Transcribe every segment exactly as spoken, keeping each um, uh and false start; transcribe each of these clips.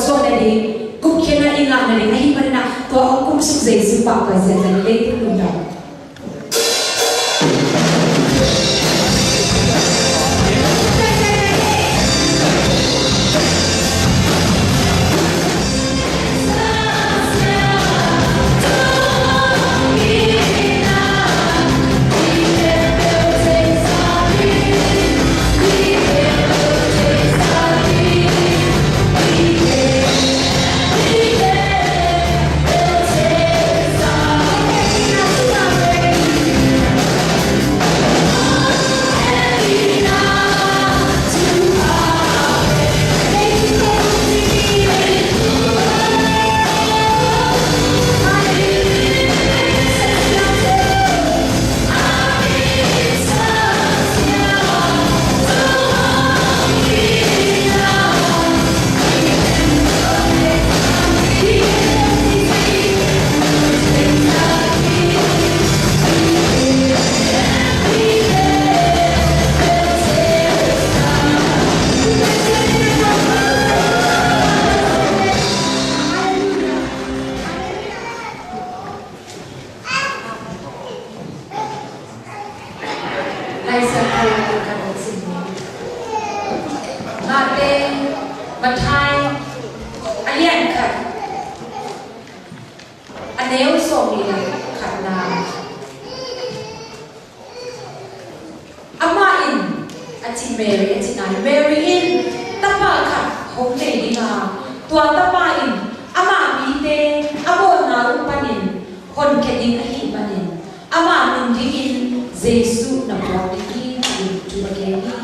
Suahna ding, gupkhiatna i ngahna ding ahih manin ah, tua hong kumsuk Jesu pahtawi zenzen, leitung lungdam. Lai Siangtho kan sim ni. Matthai, Matthai, a lian khat, a neu sawmnih le khatna. Amah in, a ci Mary, a cihna hi, Mary in tapa khat hong nei ding a, tua tapa in ama mite a bawlna uh panin honkhia ding ahih manin, ama min dingin Jesu na phuak ding hi, ci-in thu a gen hi.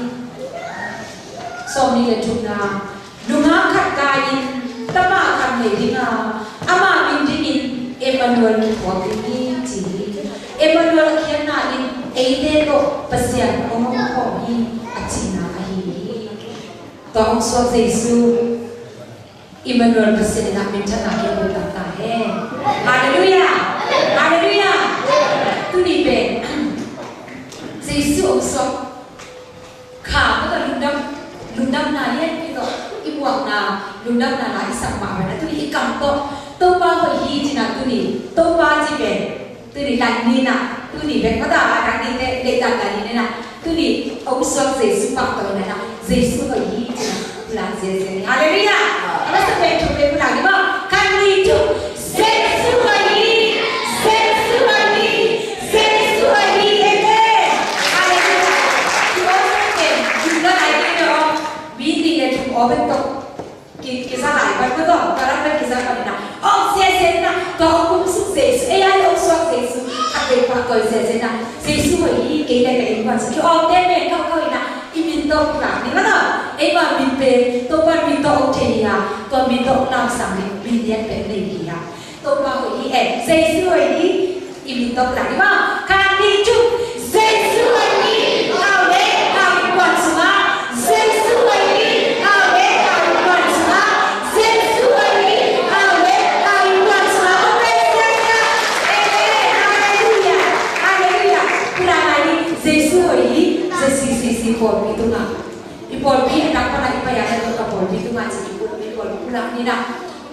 Sawmnih le thumna, nungak khat gai-in tapa khat nei ding a, ama min dingin Emmanuel kiphuak ding hi, ci hi. Emmanuel a khiatna in eite tawh Pasian hong om khawm hi, a cihna ahi hi. Tua hong suak Jesu, Emmanuel, Pasian in a minthanna kipulak ta hen. Halleluiah! Halleluiah! Tuni pen Jesu hong suak kha mah tawh lungdam, lungdamna lianpi tawh i muakna, lungdamna la i sak mah pen a tuni i kam tawh Topa hoih hi cihna, tuni Topa ci pen tuni dan ni na, tuni bek mah ta, a dan ni te, dei dan dan ni na, tuni hong suak Jesu pahtawi na, Jesu hoih hi cihna pulak ziahziah ni. Halleluiah! A masa pen thum pen pulak ni maw. Khat, nih, thum. Jesu hoih hi, Jesu hoih hi, Jesu hoih hi. Amen. Halleluiah. Tua pen thum pen lai ni na, mi nih le thum aw bek tawh ki, kisa lai vat mah tawh, tua lam pen kisa vat in a, awk ziahziah in a, tua hong kumsuk Jesu, ei a hong suak Jesu, khatvei pahtawi ziahziah in a, Jesu hoih hi, kei le ka innkuan sung ki awkte pen kauhkauh in a, i min tawh pulak ni maw tawh, eima min pen Topa min tawh hong thei hi a, tua min tawh hong lamsang ding min lian pen nei hi a. Topa hoih hi e, Jesu hoih hi, i min tawh pulak ni maw. Khat, nih, thum. Jesu hoih hi, au le au innkuan sungah. Jesu hoih hi, au le au innkuan sungah. Jesu hoih hi, au le au innkuan sungah. Amen. Halleluiah. Halleluiah. Pulak lai ni, Jesu hoih hi, Z C C C pawlpi tungah. I pawlpi a dak pan a i pai a, ka pawlpi tungah ci, i pawlpi, pawlpi pulak ni na.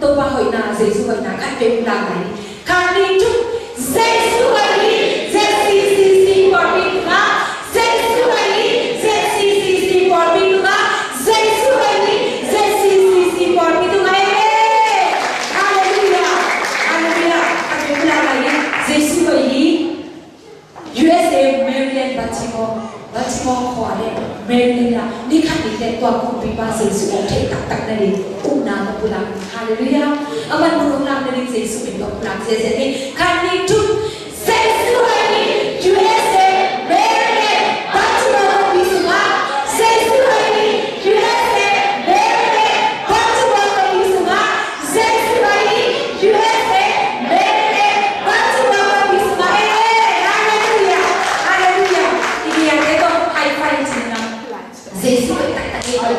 Topa hoihna, Jesu hoihna, khatvei pulak lai ni. Khat, nih, thum. Jesu hoih hi, Z C C C pawlpi tungah. Jesu hoih hi, Z C C C pawlpi tungah. Jesu hoih hi, Z C C C pawlpi tungah. Amen. Halleluiah. Halleluiah. Khatvei pulak lai ni. Jesu hoih hi. U S A, Maryland, Baltimore, Baltimore khua le Maryland ah ni khat ni teh tua kumpipa Jesu hong theih taktak nading upna ka pulak. Halleluiah. Aman mun hong lam nading Jesu min tawh pulak ziahziah ni. Khat, nih, thum. Jesu hoih hi, U S A, Maryland, Baltimore khua sungah. Jesu hoih hi, U S A, Maryland, Baltimore khua sungah. Jesu hoih hi, U S A, Maryland, Baltimore khua sungah. Amen. Halleluiah. Halleluiah. I ngiate tawh high five ci-in a. Jesu hoih taktak hi. Amen.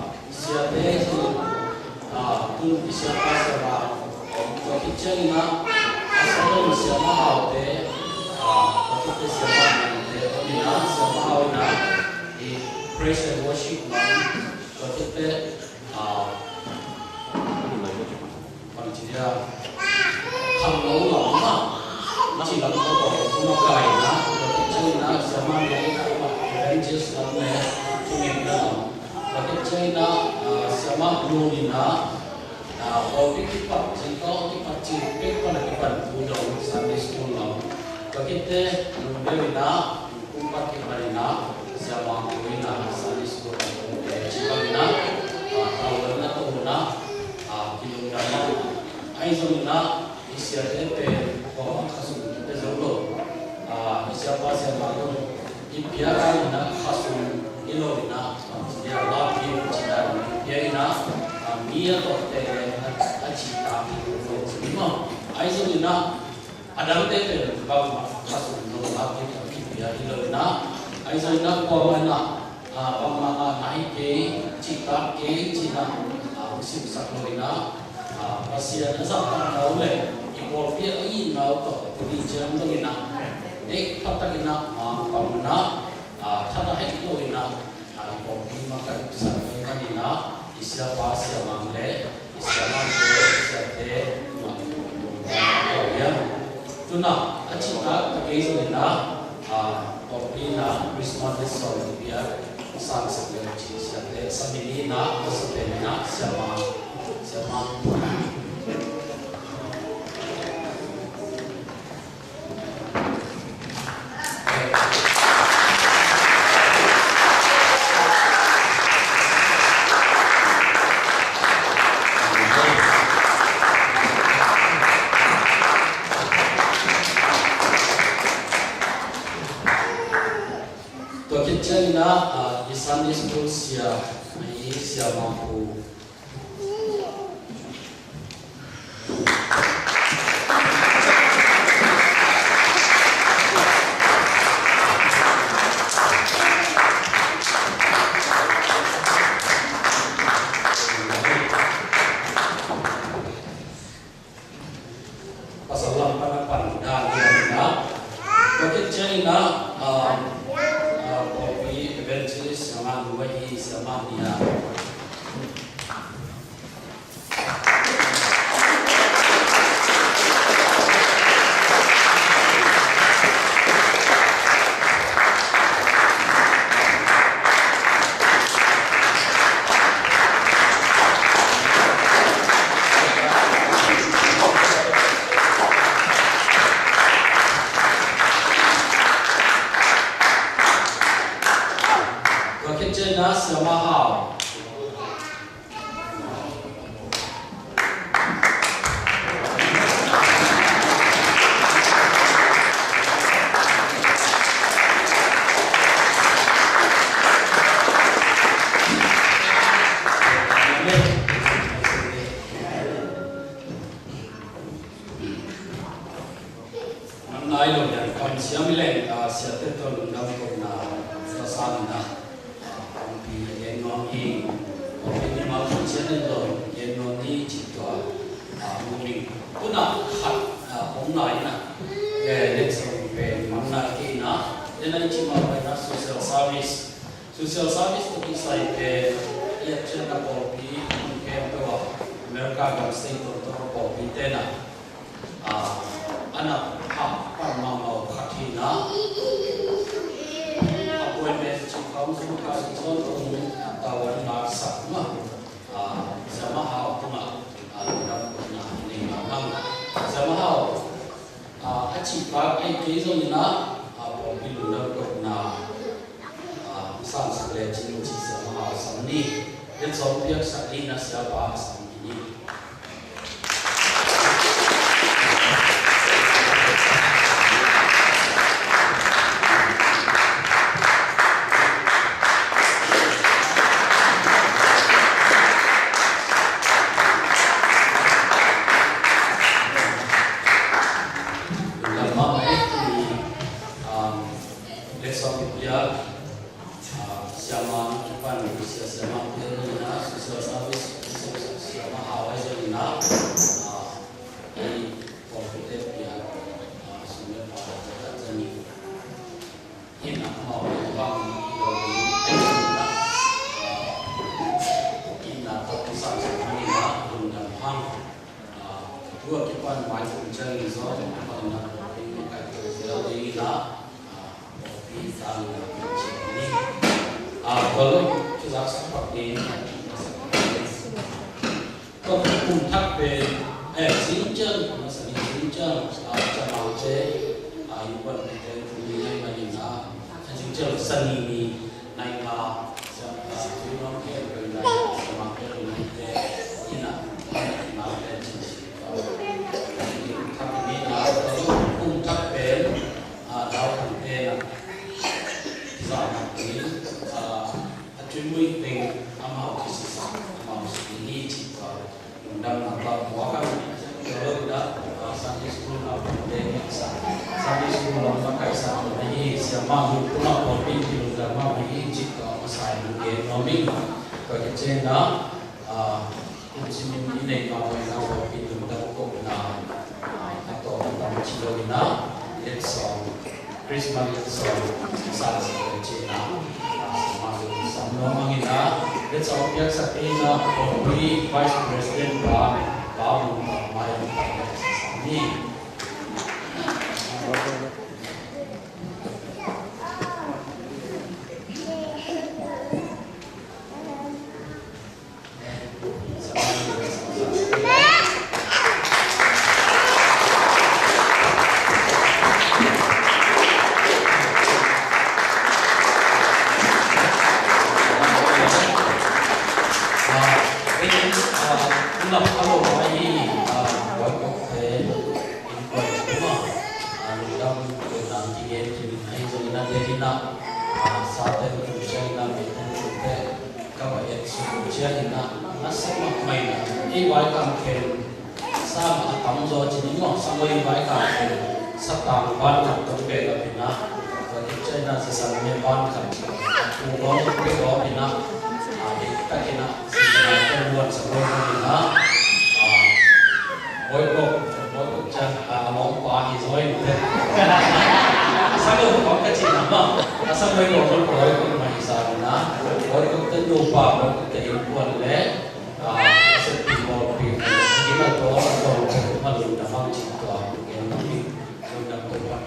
siate hi, ah, tun i siapa siama, tua khit ciangin ah, a sawt in siama Haute, ah, tua khit teh siama Mangte, tua in ah, siama Hau in ah, i praise and worship lam, tua khit teh, ah, bang ci dia, khangno lam mah, ci lam tawh tawh, tua mah gai in ah, tua khit ciangin ah, siama Mangte, evangelist lam le, thungetna lam, tua khit ciangin ah, ah, siama Lun in ah, ah, pawlpi kipat, Zingkong kipat, ci pek pan a kipan, Pu Dong Sunday School lam, tua khit teh, Lun Bel in ah, Kumpat kipan in ah, siama Pu in ah, Sunday School lam, ci pan in ah, ah, tawlna tawh in ah, ah, kilungdam ah, ahi zongin ah, i siate pen kuamah khasum pia zo lo. Ah, i siapa siama lo i pia a in ah khasum hi lo in ah, bang ci dia, love gift ci dan i pia in ah, ah, mi a tawpte a, a citak hi lo ci ni maw. Ahi zongin ah, a dangte pen bangmah khasum lo, love gift a kipia hi lo in ah, ahi zongin ah kuamah in ah, ah, bangmah ngahna hi kei, cihtak kei ci in ah, ah, hong simsak lo in ah, ah, Pasian a zahtak na uh leh i pawlpi a itna uh tawh tua ciang dong in ah, deih phat tak in ah, ah, pang in ah, ah, that a heh lo in ah, ah, i pawlpi mah ka ipsak lo in ah, i siapa siamang le i siamang te, i siate, ah, ah, tu in ah, a cihtak ta kei zong in ah, ah, pawlpi in ah Christmas lesson i piak, sang sak leh ci siate, sa mi ni in ah, sa pen in ah, siama, siama. Tua khit ciangin ah, ah, i Sunday School sia, i siama Pu Pasal lam pan a pan dan hi a, tua khit ciangin ah, ah, pawlpi evangelist siama nu ahi, siama ni a. Nai lo dan kam siam i leng, ah, siate tawh lungdam kohna ka sangin ah, ah, pumpi na gen nuam hi. Pumpi ni mau su cian in lo gen nuam ni ci tua, ah, mu ning. Tuna khat, ah, hong nai na. Eh, letsong pen mang nai kei na. Ena i ci mau pen na social service. Social service tawh kisai pen i at cian na pawlpi mun khempeuh ah America gam state tawh tawh pawlpi te na, ah, a na pha pan mahmah uh khat hi na. Appointment cih khawng zong ka zong tawh tawan ngaksak mah. Ah, Siama Hau tungah, ah, lungdam kohna nei mahmah. Siama Hau, ah, a cih pak ei kei zongin ah, ah, pawlpi lungdam kohna, ah, hong sangsak lecin ci Siama Hau sam ni. Letsong piaksak ni na siapa a sam ni. Lamah eh, um, letsong piak, ah, siama kipan, sia siama te ni na, social service, social siama Hau ai zong ni na, ah, i pawlpi te piak, ah, sum le pai te ta ni. Ina amau bang i lo ding, ah, ina tak sang sang ni na lungdam hang. Ah, tua kipan mai kum ciang in zong, ah, na pawlpi kai ko zel ding ina, ah, pawlpi tang na cik ni. Ah, tua lo, ci zak sak pak ding. Tua kum thak pen, eh, zing ciang, masa ni zing ciang, ah, Camaute, ah, innkuanpihte, kum ni nai ma ni na, ah, zing ciang Sani ni, nai ma, siam, ah, zing nuam khempeuh nai, Camaute nai te, ina, ina te, ci, ci, ah, kum thak ni na, kum thak pen, ah, dau kan te na, za na ni, ah, a tui mui teng amau kisisak, amau si ni ci tua lungdamna tua mua kan. Tua lo ina, ah, Sunday school naupangte kisa. Sunday school lam makaihsak na hi, siamah hun tungah pawlpi kilungdam mah hi ci tua masa in gen nuam ing. Tua kician na, ah, kum simin i neih mah pai na pawlpi lungdam kohna, ah, a tawm a tam ci lo ina, letsong. Christmas song sa sa cina, sama sama mangina, let's all get sa ina, Vice President pa, pa mo pa mai pa ni. Ka va et suk ciangin ah, a sep mahmah in ah, ei vaikhak khen sa mah a tam zaw ci ni maw, sa ngoi vaikhak khen sa tang ban khat tawh pek a pi na, tua khit ciangin ah sa sang me ban khat, a pu gawm pek gawm in ah, a dik takin ah sa sang a pen luan sa ngoi in ah, a, Boikok, boikok ciang, a, a lawmpa hi zaw in teh. A sa lo kong ka cih na mah. A sa boikok, boikok mah hi sa na. Boikok te nupa, boikok te innkuan le, a, a seppi mawlpi. Ina tua, a tua, a tua, a lungdam hang cih tua. Gen mah hi, lungdam tua.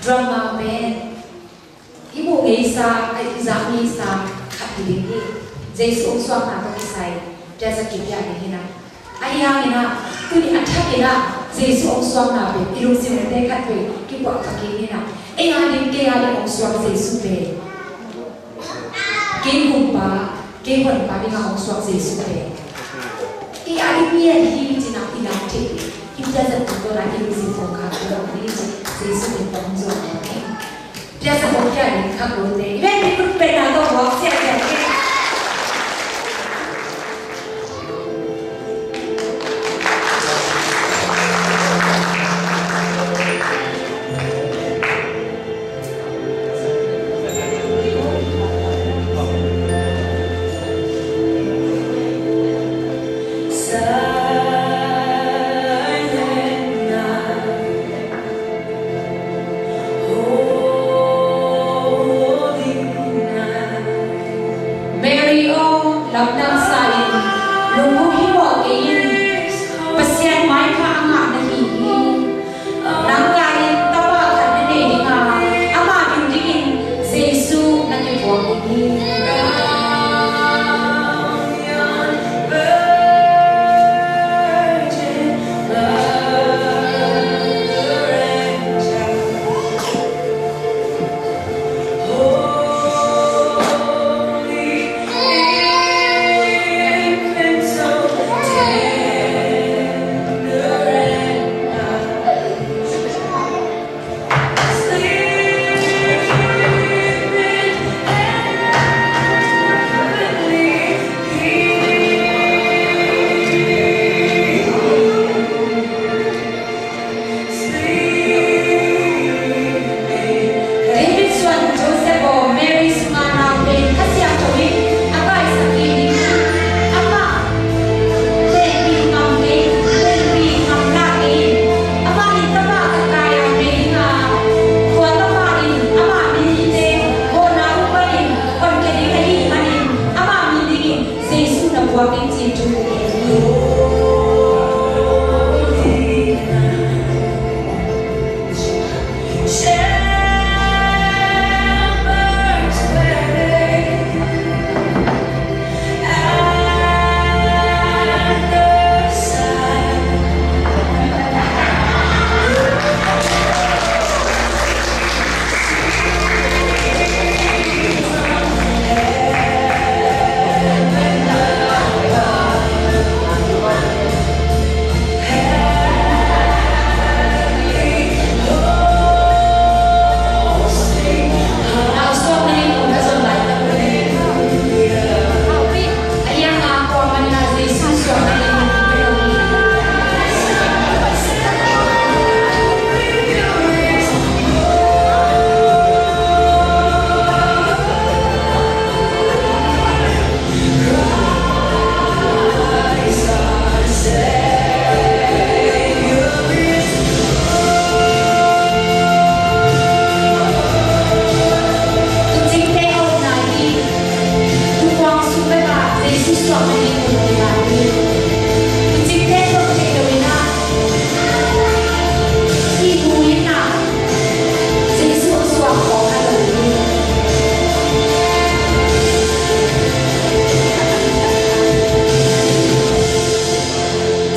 Drama pen i muh ngeisa, a i zak ngeisa khat hi ding hi. Jesu hong suakna tawh kisai piazat kipia ding hi na. Ahi hangin ah tuni a thakin ah Jesu hong suakna pen i lungsim ute khat vei kipuah kha kei ni na. Ei a ding, kei a ding hong suak Jesu pen kei Gumpa, kei Honpa dingin hong suak Jesu pen kei a ding ngiat hi ci-in ah i lam thei, i piazat tung tawh na i lungsim hong khak tung hi ci. Jesu pen hong zuak hi. Piazat hong pia ding khak lote i ven i khut pen na tawh hong siasia hi. Mary aw, lamdang sa in, lungvum hi mawk kei in, Pasian maipha a ngah na hi hi. Nang lai-in tapa khat na nei ding a, ama min dingin Jesu na kipuak ding hi. David suan Joseph aw, Mary sunga nau pen Kha Siangtho in a kaisak kik ding hi. Amah tenpih ngam kei, tenpih ngam lah kei in, amah in tapa khat kai a nei ding a, tua tapa in amah min hihte hawhna uh panin honkhia ding ahih manin amah min dingin Jesu na puak ding ci thu.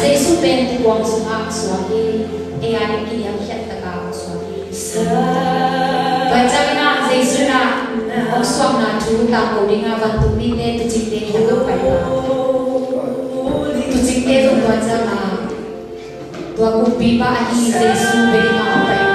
Jesu pen tikuang sungah a suak hi. Ei a ding kiniamkhiat taka hong suak hi. Tua ciangin ah Jesu in ah hong suakna thu tangko dingin vantung mite, tuucingte kiang ah pai a, tuucingte zong tua ciangin ah tua kumpipa ahi Jesu bek in ah hong pai hi.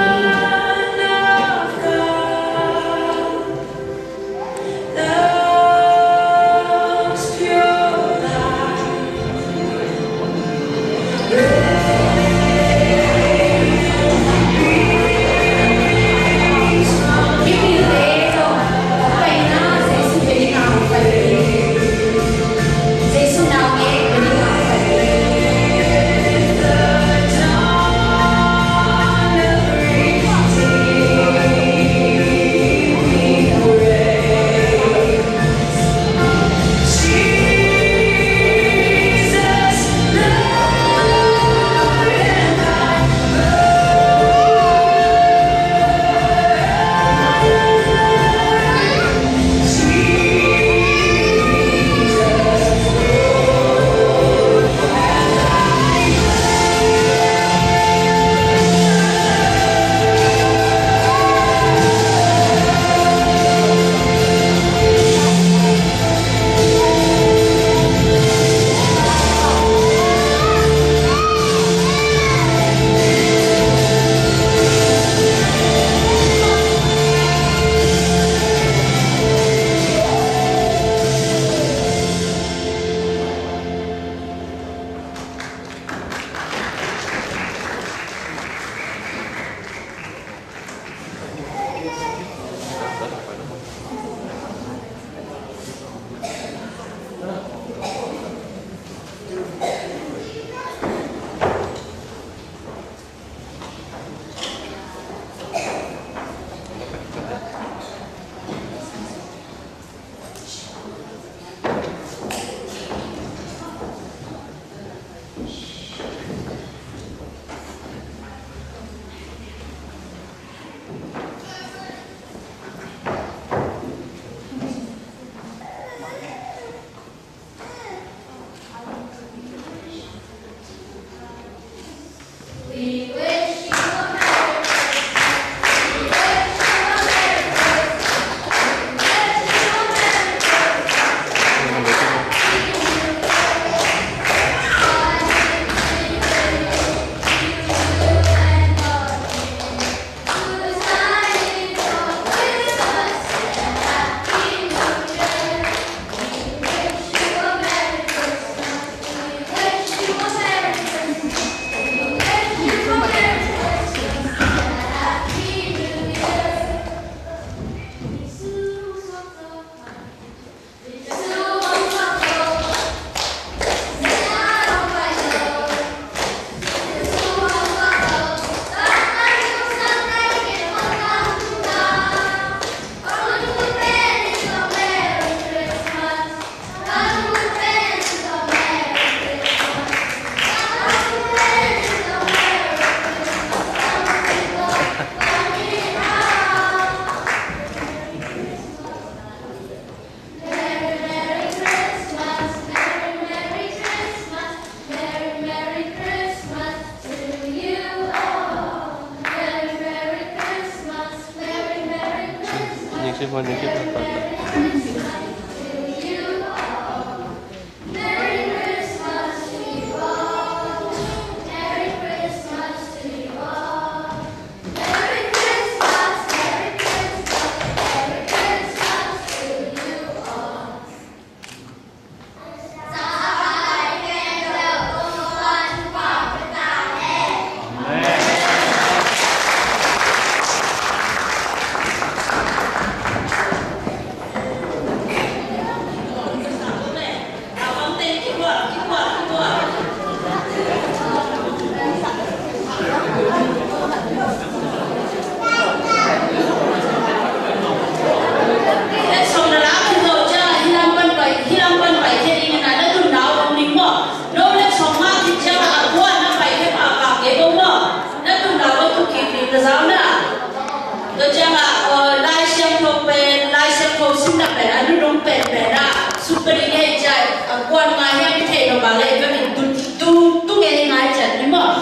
Tua ciangah, uh, Lai Siangtho pen, Lai Siangtho simna pen a nunung penpen ah sut pah ding hi ciah, a kuan ngai hiam i theih loh bang leh i vekin tu, tu, tu ngen i ngai ciat ni maw.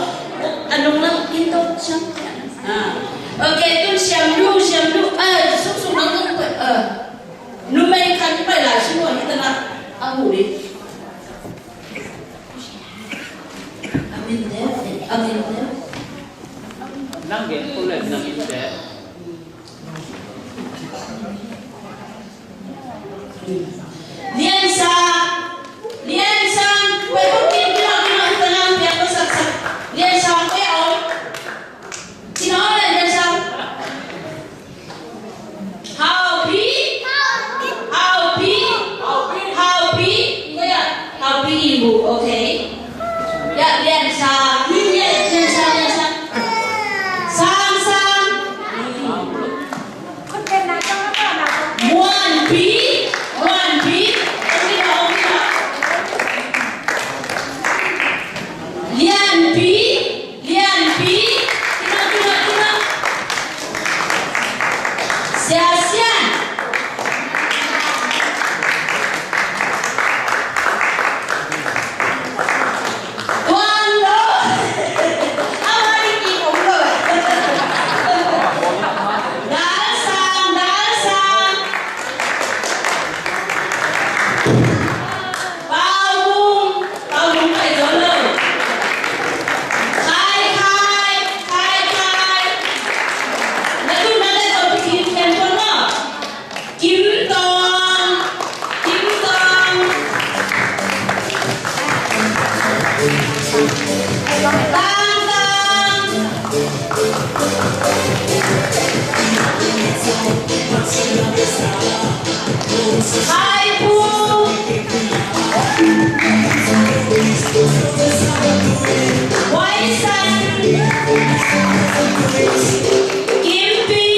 A nung nang in tawh ciang. Ah. Ok, tun Siam Lu, Siam Lu, eh, suk suk nang nung, eh, numei khat pai lai suk nua hi ta na, a mu ding. A min te, a min te. Nang gen ko le nang in te. Lian Sang, Lian Sang, koi buk kin kino kino hita nang piak ko sak sak. Lian Sang koi om. Kino le Lian Sang. Hau Pi, Hau Pi, Hau Pi, koi a, Hau Pi Ing Bu, okay. Ya, Lian Sang, Lian, Lian Sang, Lian Sang. Sang, Sang. Muan Pi, Muan Pi. Lian Pi, Lian Pi. Sia Sian. Tuan lo. Ama ni ki om lo. Dal Sang, Dal Sang. Pau Mung, Pau Mung pai zo lo. Khai, Khai, Khai, Khai. Na tu na le zo pi ki ken pon lo. Kim Tong, Kim Tong. Tang Tang. Khai Pu. Wai San. Kim Pi.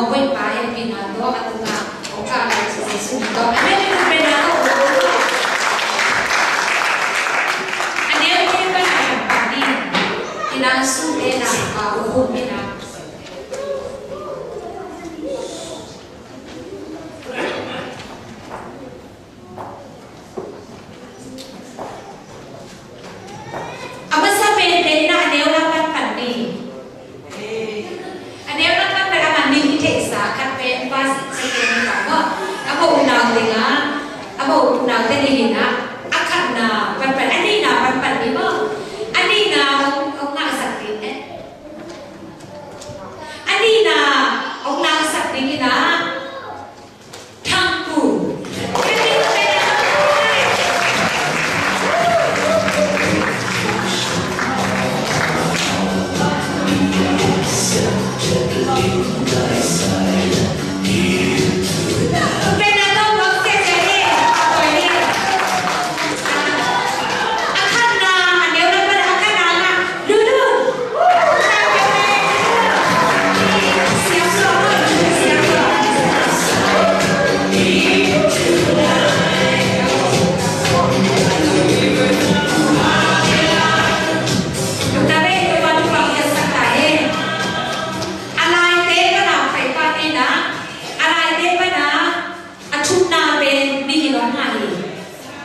Bawipa hehpihna tawh a tungah hong kah lai Jesuh min tawh. Amen. Hehpihna tawh. A neu te pan a pan ni. Ina su te na pa u hum ina. A masa pen pen na a neu na pan pan ni. A neu na pan pan a man ni hi theihsa khat pen pa si si pen ni pa maw. A mo unau ding a, a mo unau te ni hi na. A khat na pan pan, a ni na pan pan ni maw. A ni na ong, ong ngah sak ding eh. A ni na ong ngah sak ding hi na. A thumna pen nihin hong ngai hi.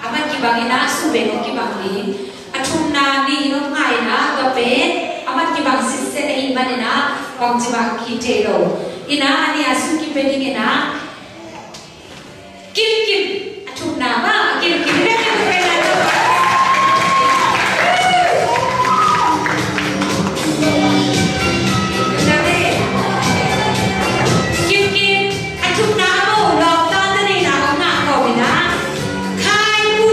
A man kibang ina, su pen hong kibang hi. A thumna nihin hong ngai ina, tua pen a man kibang sitset ahih man ina, bangci bang ki thei lo. Ina, a nia su kipia ding ina. Kim kim, a thumna ma, kim kim, kim kim, kim kim. Kim kim, a thumna mo, lawm ta ta ni na, a ngah ko mi na. Khai bu.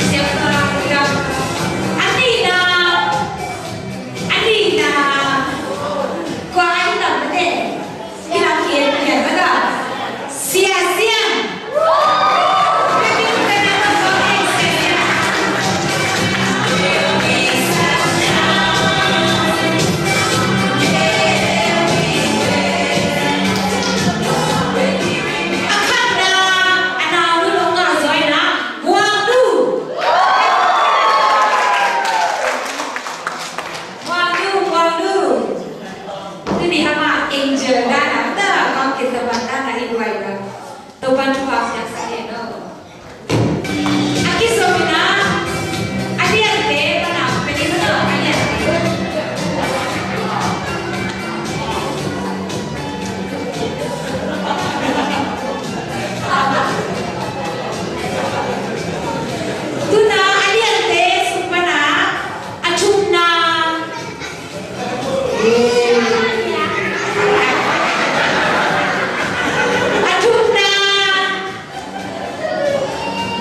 Siapa? A nihna. A nihna, kua a i lam mate, i lam kien kien mata, Sia Siang. A khatna, a nau nu nong ngah zaw ina, Guang Nu. Guang Nu, Guang Nu. Tuni ama angel dan a, ta kong kisa ban dan a i buai ba. Topan thupha siang sa e no. A kiso mina, a dian te, mana, peni mana, a dian te. Tuna a liante sung pana a thumna. A thumna.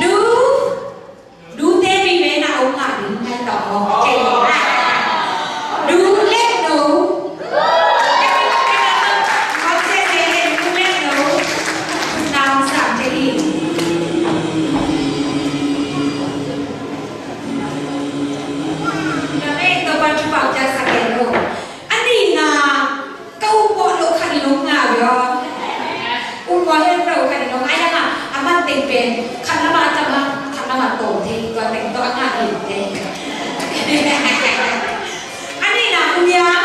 Nu. Nute vive na om ngah ding hai tawh kei lo na. Nu leh no. Kong se se le nu leh no. Nam sam te i. Na me to pa tu pa ja sa ke lo. Ani na. Ka umpawh loh khat in hong ngah ve aw. Umpawh hen lo khat in hong ngah. Ai, a man teng pen khat lam ah a tam a, khat lam ah tawm thei, tua teng tawh a ngah ding te. A nihna, um hiam?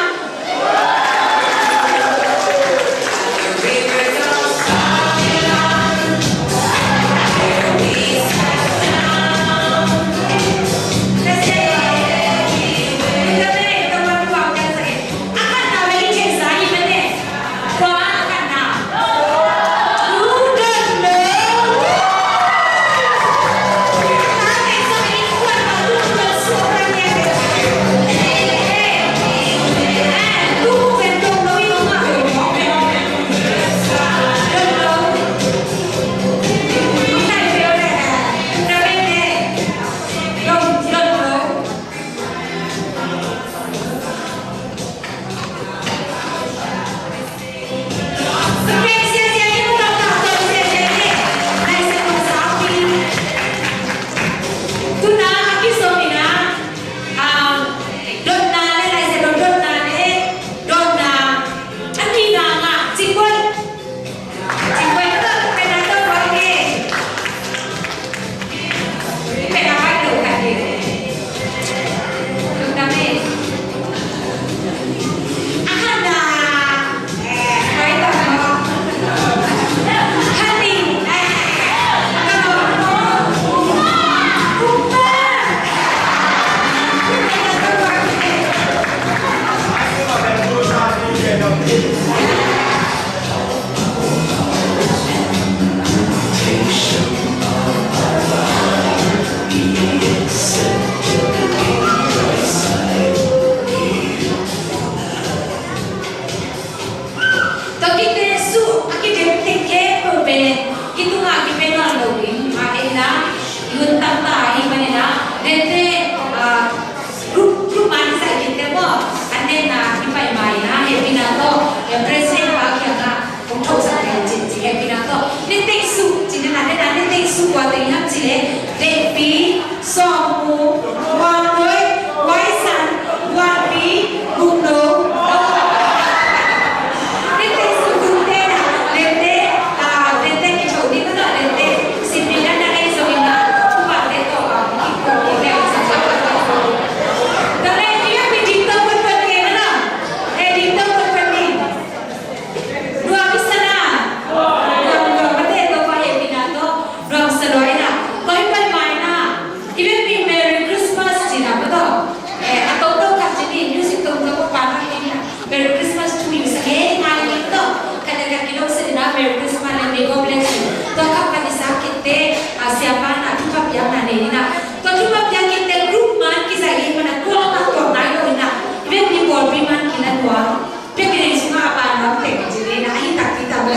Sukua teng hap ci le, Deihpi, Sawmpu, Huanroi, Huaisan, Huanpi, Gumno. Dente sukun te na, dente, ah, dente ki chau di na, dente. Sipina na ei so ina, tupa te to, ah, ki ko ko le. Dale, dia pi ding to pun pun ke na. Eh, ding to pun pun ni. Nuam i sa na. Nuam, nuam mate Topa hehpihna tawh nuam sa lua in ah. Tua hi pan mai na. I biakinn Merry Christmas ci na mate. Eh, a tawh tawh khat ci ni, music tawh tawh pa na ni na. Merry Christmas to you sa nge ngai ni tawh. Khat le khat kilawm sa ni na Merry Christmas le may God bless you. Tua khat pan i sa kit te, a siapa na thupha piakna nei ni na. Tua thupha piak kit te group man kizai hi man a kua ma tua nai lo ni na. I biakinn pawlpi man kila nuam. Pia kei sungah a pa nuam teng ci ni na, ahi tak ti tam lo.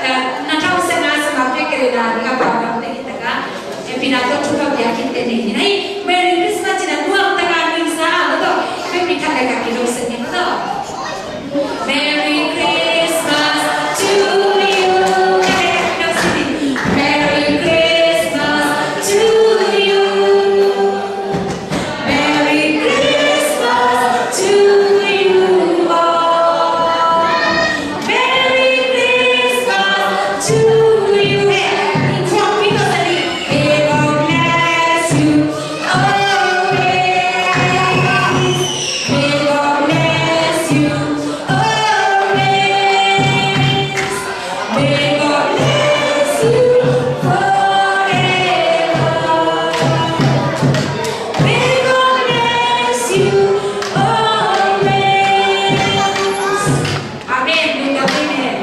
Eh, na thau sa na sungah pia kei na ni a pa nuam teng hi tak a. Eh, pina to thupha pia kei te ni na. Merry Christmas ci na nuam tak a nuam sa a lo to. Pia pi khat le khat kilawm sa ni lo to. Merry Christmas to you. Khat le khat kilawm sa ni. Merry Christmas to you. Merry Christmas to you all. Merry Christmas to you. Hey, may God bless you always. May God bless you always. May God bless you forever. May God bless you always. Amen. May God, amen.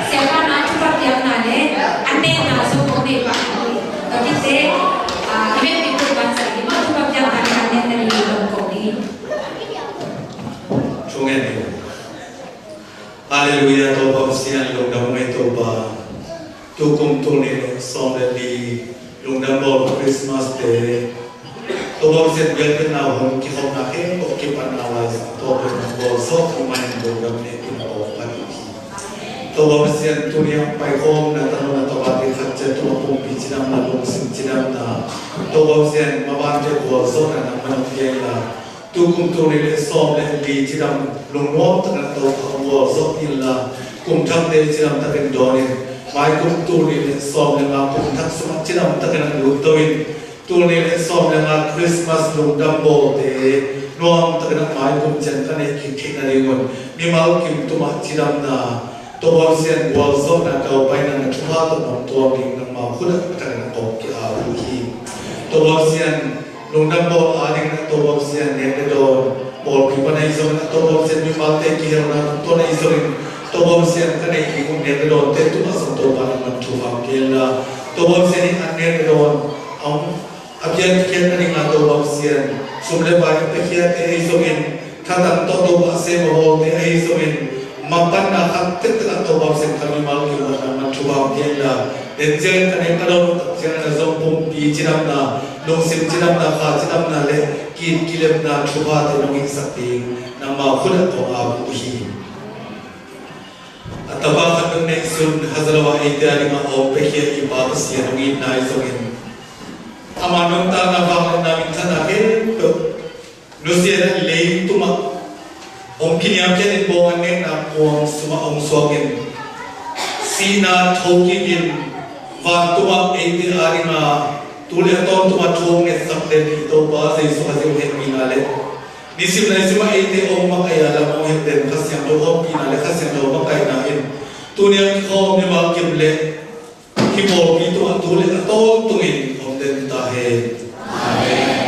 Siapa na thupha piakna le a nekna zong kong nei pah hi. Tua khit teh, ah, i biakinn pawlpi sa hi mah, thupha piakna le a nekna nei zong kong nei. Thu ngen ni. Halleluiah, Topa Pasian, lungdam ung ei Topa. Tu kum tul nih le sawm le li lungdam bawl Christmas te. Topa Pasian, biakpiakna hun kikhopna khempeuh kipatna Lai Siangtho pen bawl sawt uh manin lungdam nei kin a bawl phat uh hi. Topa Pasian, tuni a paikhawmna tangna Topa te khat ciat tungah pumpi cidamna, lungsim cidamna, Topa Pasian, mabante bawl sawtna nangmah nong piak la. Tu kum tul nih le sawm le li cidam lungnuam takin a Topa hong gualzawh inla, kum thakte cidam takin dawn in, mai kum tul nih le sawm le nga kum thak sungah cidam takin a lutto in, tul nih le sawm le nga Christmas lungdam bawlte nuam takin a mai kum ciang ka neih kik theih nadingun mimal kim tungah cidamna, Topa Pasian gualzawhna, daupaina, na thupha tawh nong tuam ding nangmah khut ah takin a kong ki-ap uh hi. Topa Pasian, lungdam bawl adingin a Topa Pasian nek le dawn pawlpi pan ahi zongin a Topa Pasian mimalte kihelna tungtawn ahi zongin Topa Pasian ka neih ding uh nek le dawnte tungah zong Topa nangman thupha hong kei inla, Topa Pasian in a nek le dawn a pian kikhen a ding a Topa Pasian sum le pai a piakhiate ahi zongin, thatang tawh Topa sem a bawlte ahi zongin, mapatna khat tektek ah Topa Pasian ka mimal kiang ah nangman thupha hong kei inla, den ciangin ka nek ka dawn uh tak ciangin a zong pumpi cidamna, lungsim cidamna, kha cidamna le ki-, kilemna thuphate nong hilhsak ding nangmah khut ah kong ap uh hi. A tapa khat nong neihsun haza lo a eite a dingah a hong piakhia i Pa Pasian hong itna ahi zongin, ama nuntakna, vangliatna, minthanna khempeuh nusia in a, leitungah hong kiniamkhiat in bawng a nekna kuang sungah hong suak in, sihna thokikin vantungah eite a dinga tu le a tawntungah thu hong ngetsak den i Topa Jesuh a zeu hehpihna le nisim naisim a eite hong makaih a lam hong hek den Kha Siangtho ompihna le Kha Siangtho makaihna in tuni a kikhawm mimal kim le hih pawlpi tungah tu le a tawntungin om den ta hen. Amen. Amen.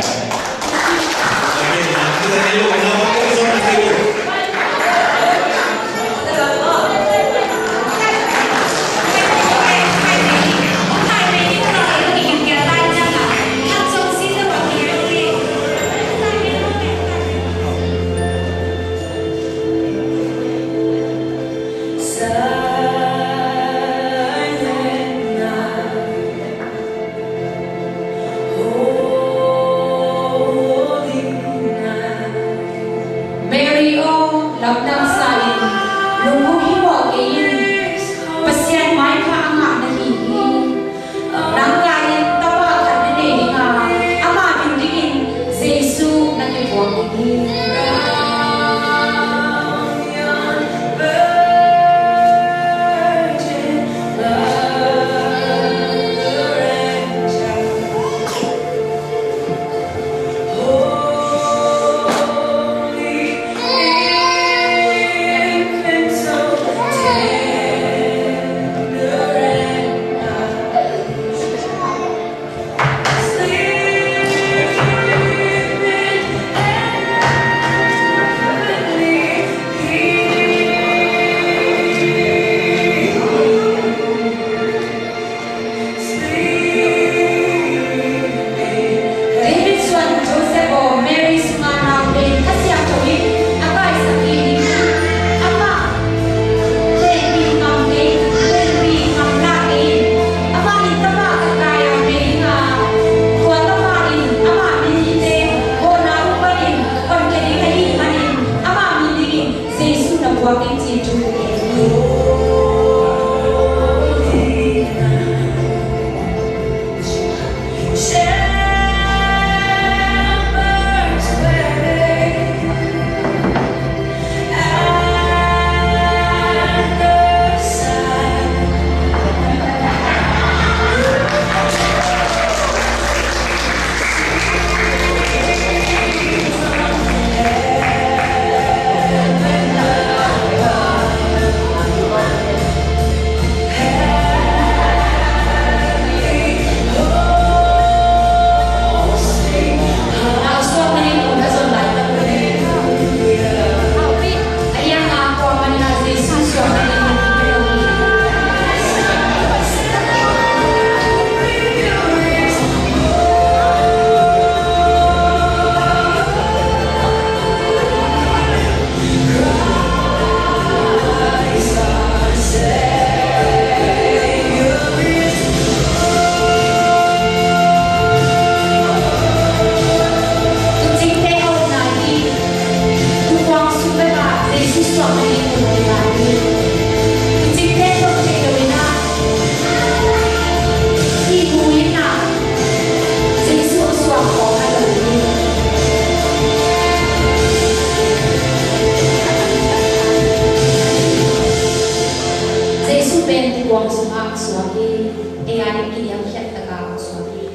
a khiat taka hong suak hi.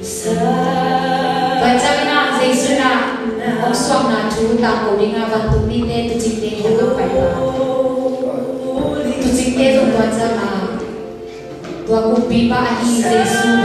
Tua ciangin ah Jesu in ah hong suakna thu tangko dingah vantung mite tuucingte kiangah pai ta. Tuucingte zong tua ciangah tua kumpipa ahi Jesu